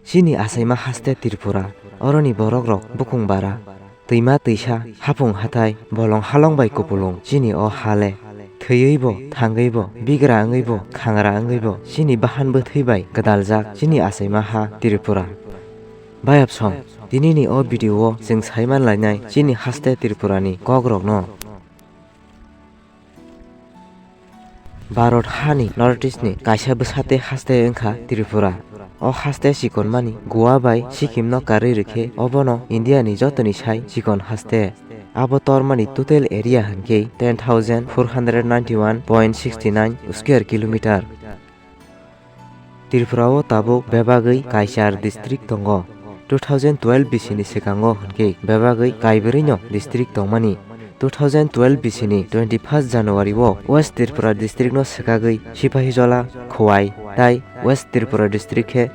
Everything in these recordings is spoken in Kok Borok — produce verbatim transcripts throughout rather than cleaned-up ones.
Chini achaima haste Tripura, oroni borok rok bukung bara, twima twisa, hapung hathai, bolong halong bai kupulung chini o hale. Thwiwi bo, thangwi bo, bigra wngwi bo, khangra wngwi bo, chini bahan bwthwi bai gwdaljak chini achaima ha Tripura. Bayapsong, tinini o video o chwng saiman lainai chini haste Tripura ni kok rokno. Bharat hani North East ni kaisa bwsate haste wngkha Tripura. O haste chikonmani Goa bai Sikkim no karwi rwkhe obono India ni jotoni sai chikon haste. Abo tormani total area hinkhe ten thousand four hundred ninety one point sixty nine square kilometer. Tripura o tabuk bebagwi kaichar district tongo. Two thousand twelve bisini swkango hinkhe bebagwi kaibrwino district tongmani. Two thousand twelve bisini twenty first January o West Tripura district no swkagwi Sipahijola, Khowai tai West Tripura district khe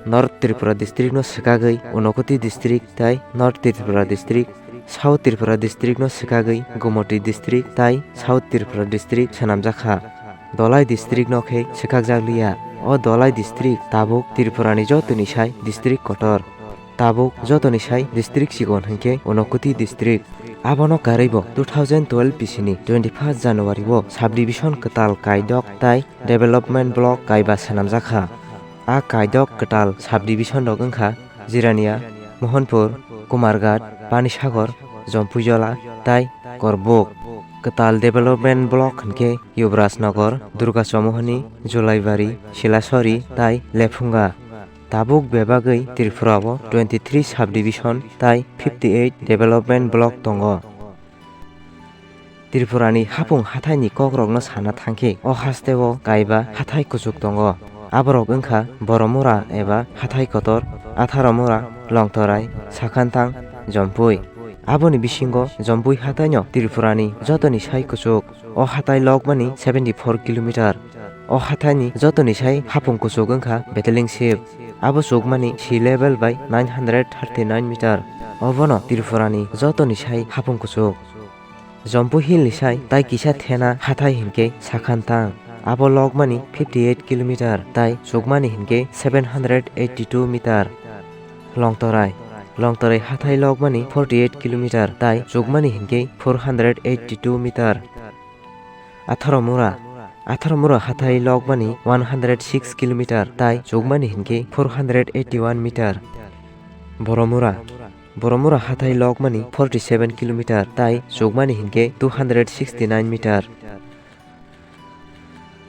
North Tripura district no swkagwi Unakoti district tai North Tripura district, South Tripura district no swkagwi Gomoti district tai South Tripura district swnamjakha. Dholai district no khe swkakjakliya. O Dholai district tabuk Tripura ni jotoni sai district kotor. Tabuk jotoni sai district chikon hinkhe Unakoti district. Abono karwibo two thousand twelve bisini twenty first January o subdivision kwtal kaidok tai development block kaiba swnamjakha. A kaidok kwtal subdivision rok wngkha Jirania, Mohanpur, Kumarghat, Panisagar, Jampuijola tai Korbuk. Kwtal development block hinkhe Yuvraj Nagar, Durga Chamohani, Julaibari, Silasori tai Lephunga. Tabuk bebagwi Tripura o twenty three subdivision tai fifty eight development block tongo. Tripura ni hapung hathai ni kok rok no sana thangkhe o haste o kaiba hathai kuchuk tongo. Aborok wngkha Boromura eba hathai kotor, Atharomura, Longtorai, Sakhantang, Jompui. Aboni bisingo Jompui hathai no Tripura ni jotoni sai kuchuk. O hathai lokmani seventy four kilometer. O hathai ni jotoni sai hapung kuchuk wngkha Betaling Sip. Abo chukmani sea level bai nine hundred thirty nine meter. Obono Tripura ni jotoni sai hapung kuchuk. Jampu Hill ni sai tai kisa thena hathai hinkhe Sakhantang. Abo lokmani fifty eight kilometer tai chukmani hinkhe seven hundred eighty two meter. Longtorai. Longtorai hathai lokmani forty eight kilometer tai chukmani hinkhe four hundred eighty two meter. Atharomura. Atharomura hathai lokmani one hundred six kilometer tai chukmani hinkhe four hundred eighty one meter. Boromura. Boromura hathai lokmani forty seven kilometer tai chukmani hinkhe two hundred sixty nine meter.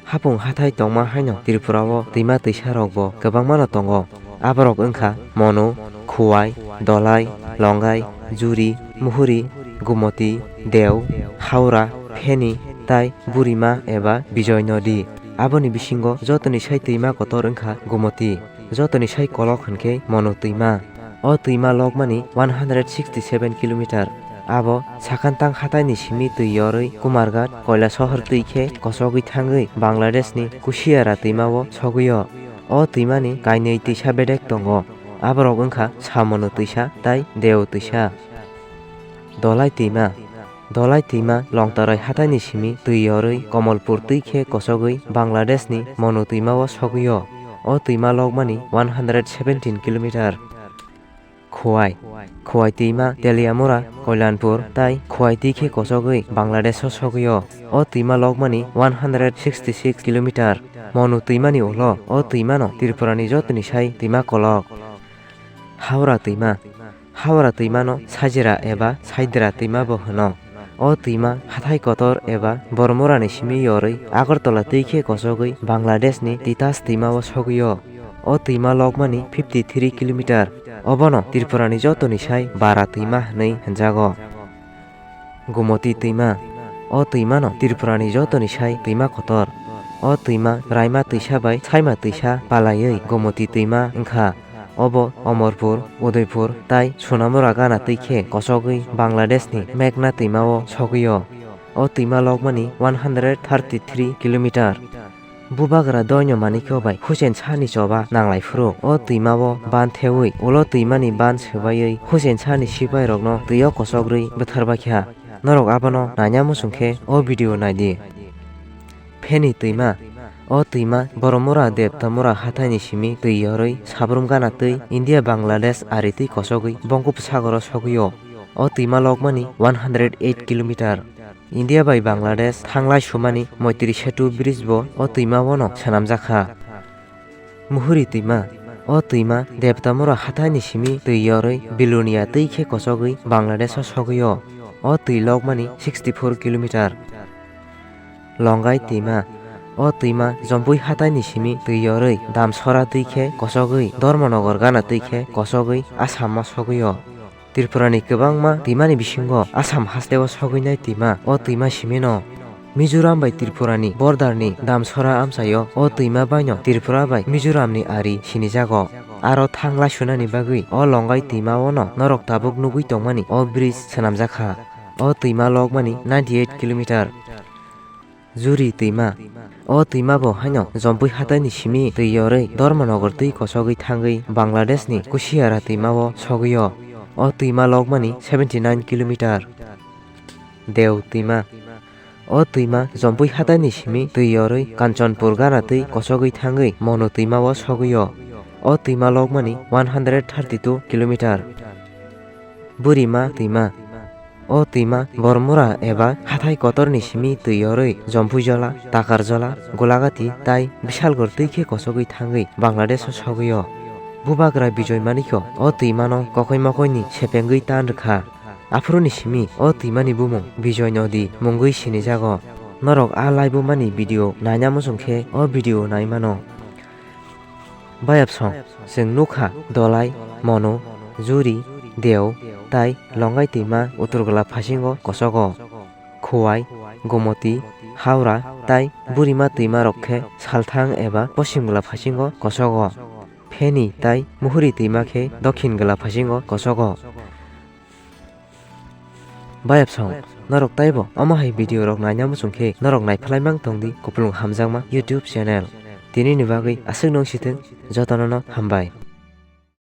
Hapung hathai tongma haino Tripura o twima twisa rok bo kwbangma no tongo. Aborok wngkha Monu, Khuwai, Dolai, Longai, Juri, Muhuri, Gumoti, Deu, Haura, Pheni tai Burima eba Bijoy Nodi. Aboni bisingo jotoni sai twima kotor wngkha Gumoti. Jotoni sai kolok hinkhe Monu twima. O twima lokmani one hundred sixty seven kilometer. Abo Sakhantang hathai ni simi twi yorwi Kumarghat, Koilasohor twi khe kochogwi thangwi Bangladesh ni Kushiara twima o sogwi o. O twima ni kainwi twisa bedek tongo. Aborok wngkha Samonu twisa tai Deu twisa. Dolai twima. Dolai twima Longtorai hathai ni simi twi yorwi Komolpur twi khe kochogwi Bangladesh ni Monu twima o sogwi o. O twima lokmani one hundred seventeen kilometer. Khowai. Khowai twima Teliamura, Koilanpur tai Khowai twi khe kochogwi Bangladesh o sogwi o. O twima lokmani one hundred sixty six kilometer. Monu twima ni ulo o twima no Tripura ni jotoni sai twima kolok. Haura twima. Haura twima no Sajira eba Saidra twima bo hwno. O twima hathai kotor eba Boromura ni simi yorwi Agartala twi khe kochogwi Bangladesh ni Titas twima o sogwi o. O twima lokmani fifty three kilometer. Obono Tripura ni jotoni sai bara twima hwnwi hwnjago. Gumoti twima. O twima no Tripura ni jotoni sai twima kotor. O twima Raima twisa bai Saima twisa palaiwi Gumoti twima wngkha. Obo Omorpur, Udaipur tai Sonamura gana twi khe kochogwi Bangladesh ni Meghna twima o sogwi o. O twima lokmani one hundred thirty three kilometer. Bubagra doino manikyo bai Hussein Shah ni choba nanglai phuru o twima o ban thewi ulo twima ni ban swbaiwi Hussein Shah ni sipai rok no twi o kochogwi bwthar baikha. Norok abono naina muchung khe o video naidi. Pheni twima. O twima Boromura Debtamura hathaini simi twi yorwi Sabrum gana twi India Bangladesh ari twi kosogwi Bongopsagoro sogwio. O twima lokmani one hundred eight kilometer. India bai Bangladesh thanglai sumani Moitri Setu bridge bo o twima bono swnamjakha. Muhuri twima. O twima Debtamura hathaini simi twi yorwi Bilonia twi khe kosogwi Bangladesh o sogwio. O twi lokmani sixty four kilometer. Longai twima. O twima Jompui hathaini simi twi yorwi Damsora twi khe kosogwi Dharmanagar gana twi khe kosogwi Assam o sogwio. Tripura ni kwbangma twimani bisingo Assam hasteo sogwinai twima o twima simino. Mizoram bai Tripura ni border ni Damsora amchaio o twima baino Tripura bai Mizoram ni ari sinijago. Aro thanglai sunani bagwi o Longai twima o no norok tabuk nugwi tongmani o bridge swnamjakha. O twima lokmani ninety eight kilometer. Juri twima. O twima bo haino Jompui hathaini simi twi yorwi Dharmanagar twi kosogwi thangwi Bangladesh ni Kusiara twima o sogwio. O twima lokmani seventy nine kilometer. Deu twima. O twima Jompui hathaini simi twi yorwi Kanchanpur gana twi kosogwi thangwi Monu twima o sogwio. O twima lokmani one hundred thirty two kilometer. Burima twima. O twima Bormura eba hathai kotorni simi twi yorwi Jompuijola, Takarjola, Golagati tai Bisalgor twi khe kosogwi thangwi Bangladesh o sogwio. Bubagra Bijoy Manikyo o twimano kokoi mokoini sepengwi tan rwkha. Aphuruni simi o twimani bumung Bijoy Nodi mungwi sinijago. Norok a laibumani video naina muchung khe o video nai mano. Bayapsong, chwng nukha Dolai, Mono, Juri, Deo tai Longai twima Uttorgala phasingo kosogo. Khowai, Gomoti, Haura tai Burima twima rok khe salthang eba posimgala phasingo kosogo. Pheni tai Muhuri twima khe dokhingala phasingo kosogo. Bayapsong, norok taibo omo hai video rok naina muchung khe norok naiphlai mang tong di Kupulung Hamjakma YouTube channel. Tini ni bagwi aswk nung sithwng, jotono no hambai.